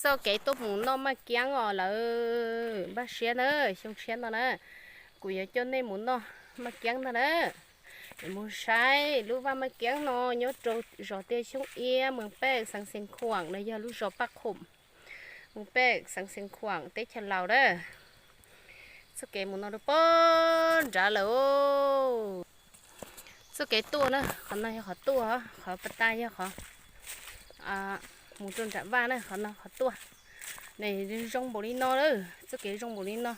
Txoj kev tuaj mus noj maj kiab os lawm, npaj siab na, xyoo tshiab no na, kuv yuav coj nej mus noj maj kiab ntag na. Mus saib lub vaj maj kiab no nyob rau zos Tiaj Xyoob Iab, moos Pej, xeev Xeev Khuam, no yog lub zos Paj Qhum, moos Pej, xeev Xeev Khuam, teb chaws Laus na. Txoj kev mus no rau pog nrad lawm. Txoj kev tuaj na, qhov no yog qhov tuaj, qhov pas tas yog qhov mus rau nram vaj na, qhov no qhov tuaj. Nws zoo npaum li no lawm, txoj kev zoo npaum li no.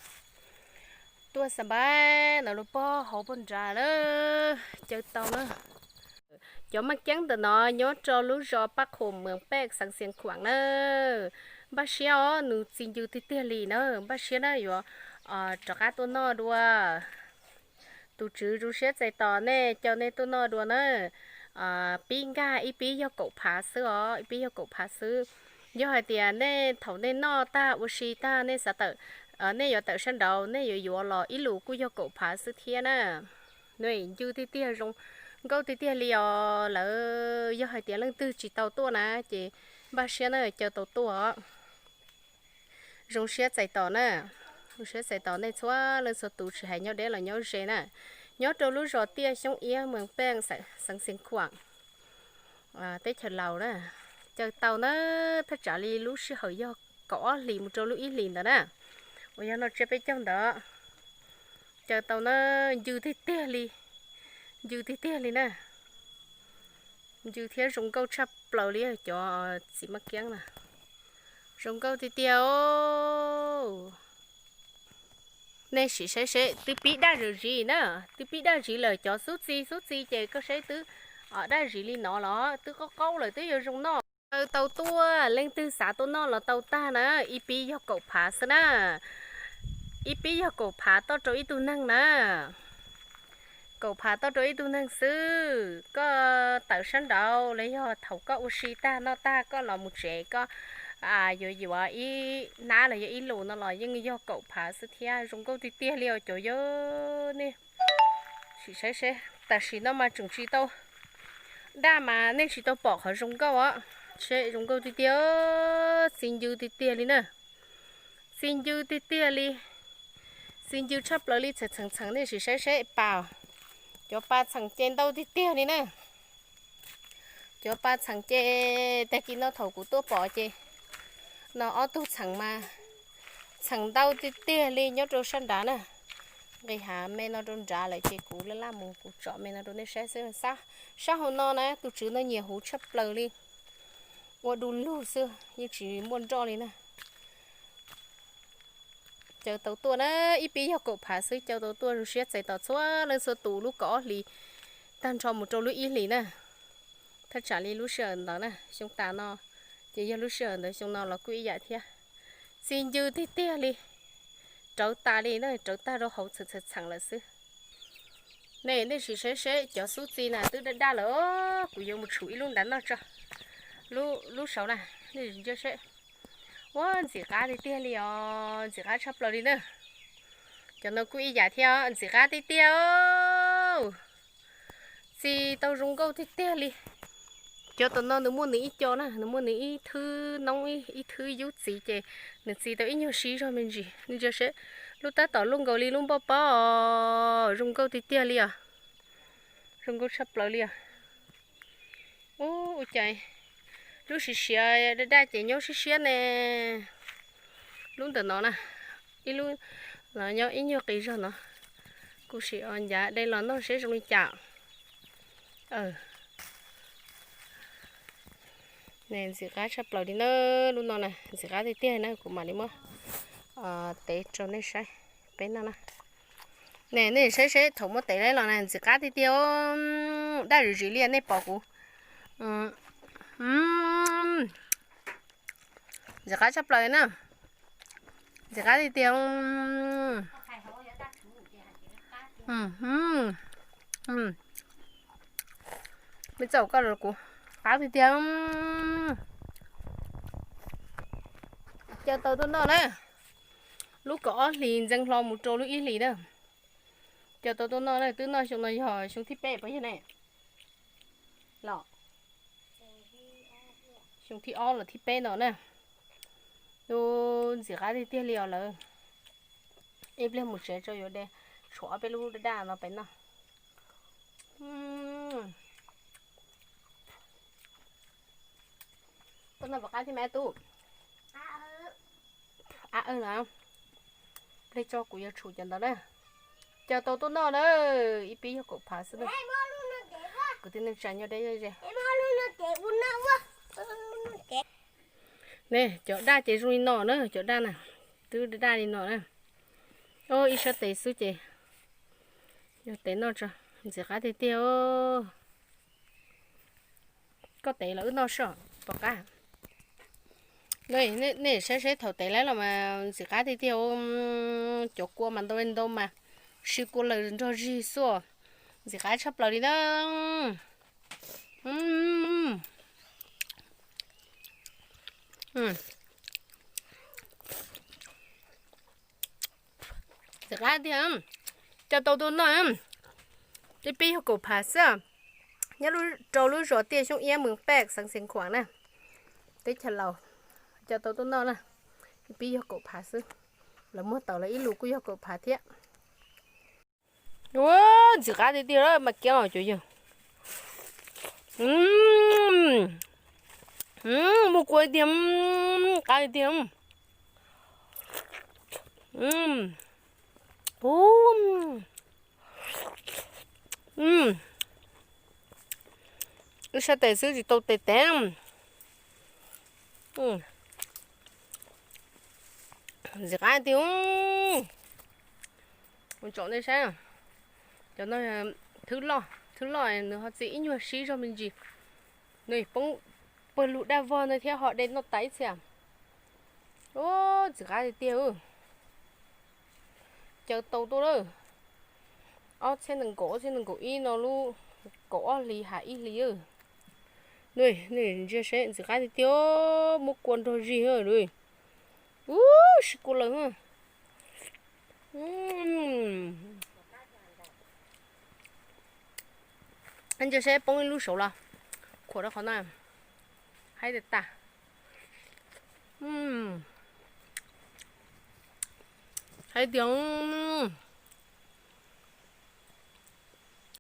Tuaj xa npab no rau pog hauv pog nrad lawm, caw tau na. Cov maj kiab ntawm no nyob rau lub zos Paj Qhum, moos Pej, xeev Xeev Khuam na. Npaj siab os, nws txi ncw tiag tiag li na, npaj siab na yuav rov qab tuaj noj dua. Tus tswv zoo siab txais tos nej, caw nej tuaj noj dua na. Pib nkag ib pib yog kaum phav xwb os, ib pib yog kaum phav xwb. Yog hais tias nej thaum nej noj tag ua si tag nej xav tawm, nej yuav tawm sab nraud nej yuav yuav los ib lus kuj yog kaum phav xwb thiab na. Nws ncw tiag tiag, zoo nkauj tiag tiag li os lawm. Yog hais tias leej twg tsis tau tuaj na ces npaj siab na caw tau tuaj os. Zoo siab txais tos na, zoo siab txais tos nej txhua leej txhua tus tsis hais nyob deb los nyob ze na. Nyob rau lub zos Tiaj Xyoob Iab, moos Pej, xeev Xeev Khuam, teb chaws Laus na. Caw tau na, thaj tsam li lub sij hawm yog kaum ob hlis mus rau lub ib hlis ntawd na, uas yog no tsiab peb caug ntawd. Caw tau na, ncw tiag tiag li, ncw tiag tiag li na. Ncw thiab zoo nkauj tshaj plaws li cov txiv maj kiab na. Zoo nkauj tiag tiag os. Nej sim saib seb twb pib daj zis na, twb pib daj zis lawm, cov xub txi xub txi ces koj saib twb daj zis li no los twb qaub qaub lawm twb yuav zoo noj. Tau tuaj, leej twg xav tuaj noj los tau tag na, ib pib yog kaum phav xwb na. Ib pib yog kaum phav toj rau ib tug neeg na. Kaum phav toj rau ib tug neeg xwb, koj tawm sab nraud los yog thaum koj ua si tag noj tag koj los mus tsev koj yuav yuav ib hnab los yog ib lus no los yeej yog kaum phav xwb thiab. Zoo nkauj tiag tiag li os cov yawg, nej sim saib seb, tam sim no mas tseem tsis tau daj mas nej tsis tau pom qhov zoo nkauj os. Seb zoo nkauj tiag tiag, txi ncw tiag tiag li na. Txi ncw tiag tiag li, txi ncw tshaj plaws li, txheem txheem txheem, nej sim saib seb pas, cov pas txheem ces ntau tiag tiag li na. Cov pas txheem ces tag kis no thaum kuv tuaj pom ces no ob tug txheem mas txheem ntau tiag tiag li nyob rau sab nrad na. Nqis hav me no rau nrad lawm ces kuv laj laj mus kuv tsom me no rau nej saib xwb. Sab hauv no na tus tswv no nyiam huv tshaj plaws li, ua du lug xwb yeej tsis muaj nroj li na. Caw tau tuaj na, ib pib yog kaum phav xwb, caw tau tuaj, zoo siab txais tos txhua leej txhua tus lub kaum ob hlis tag nrho mus rau lub ib hlis na. Thaj tsam li lub sij hawm ntawd na, xyoo tas no ces yog lub sij hawm ntawd, xyoo no los kuj ib yam thiab. Txi ncw tiag tiag li, rawv tas li na, rawv tag rau hauv txheem txheem txheem lawm xwb. Nej, nej sim saib seb cov xub txi na twb daj daj lawm, kuv yuav mus tshum ib lub nrad noj tso. Lub, lub saud na, nej sim saib seb. Ua ntxim qab tiag tiag li os, ntxim qab tshaj plaws li na. Cov no kuj ib yam thiab, ntxim qab tiag tiag. Txi tau zoo nkauj tiag tiag li. Cov tom no nws muaj nws ib co na, nws muaj nws ib thwb noob ib thwb yub txiv ces nws txi tau ib nyuag sib zog me ntsis. Nej ntsia seb, lub tab tom luaj nkaus li lub npauj pob os, zoo nkauj tiag tiag li os. Zoo nkauj tshaj plaws li os. Ua cas lub siav siav daj daj ces nyob siab siab ne. Lub ntawm no na, ib lub no nyob ib nyuag qis zog no. Kuv sim ncav de los noj seb zoo li cas. Ntxim qab tshaj plaws li na, lub no na ntxim qab tiag tiag na, kuv mam li muab tev rau nej saib, peb noj na. Ne nej saib seb thaum muab tev los na ntxim qab tiag tiag, daj zim zim li nej pom kuv. Ntxim qab tshaj plaws na, ntxim qab tiag tiag. Me txaum koj los kuv, qab tiag tiag. Caw tau tuaj noj na, lub kaum ob hlis ntxeev hlo mus rau lub ib hlis na. Caw tau tuaj noj na, twb noj xyoo no yog xyoo thib peb puas yog ne? Los xyoo thib ob los thib peb no na. Ub, ntxim qab tiag tiag li os lawv. Ib pliag mus tsev tso yuav de tshuav ob peb lub daj daj no pem no. Tuaj no puas qab thiab me tub? Ab, na, pliag tso kuv yuav tshum cov ntawd na. Cov tau tuaj noj na, ib pib yog kaum phav xwb na. Kwv tij neej tsa nyob deb ze. Ne, cov daj ces zoo li no na, cov daj na, twb daj li no na. Ib sab tes xwb ces yog tes noj tso, ntxim qab tiag tiag. Koj tev los wb noj soj pom qab. Nej saib seb thaum tev lawm los mas ntxim qab tiag tiag. Cov kua mas ntau ntau mas sib kua lawm nrog zig xwb, ntxim qab tshaj plaws li na. Ntxim qab tiag, coj tau tuaj noj. Ib pib yog kaum phav xwb, nyob rau lub zos Tiaj Xyoob Iab, Mees Paj, xeev Xeev Khuam na, teb chaws Laus. Coj tau tuaj noj na, ib pib yog kaum phav xwb. Lawv muag tau lawv ib lus kuj yog kaum phav thiab. Ua, ntxim qab tiag tiag mas kiab os cov yawg. Muaj kua tiag, qab tiag. Ib sab tes xwb tsis tau tes tev. Ntxim qab tiag. Mus tsom nej saib, cov no thwb loj, thwb loj nws ho txi ib nyuag sib zog me ntsis. Nws poob pawg lug daj vog ntawd thiab ho de noj tas ib txhia. Ub, ntxim qab tiag tiag. Caw tau tuaj lawm. Ob txhiab nees nkaum, ob txhiab nees nkaum ib no lub kaum ob hlis ham ib hlis. Nej ntsia seb ntxim qab tiag tiag, muab kua nrog zig. Ub, sib kua lawm. Ntsia seb poob ib lub saud los khuam rau qhov no. Haib tas tas. Haib tiag.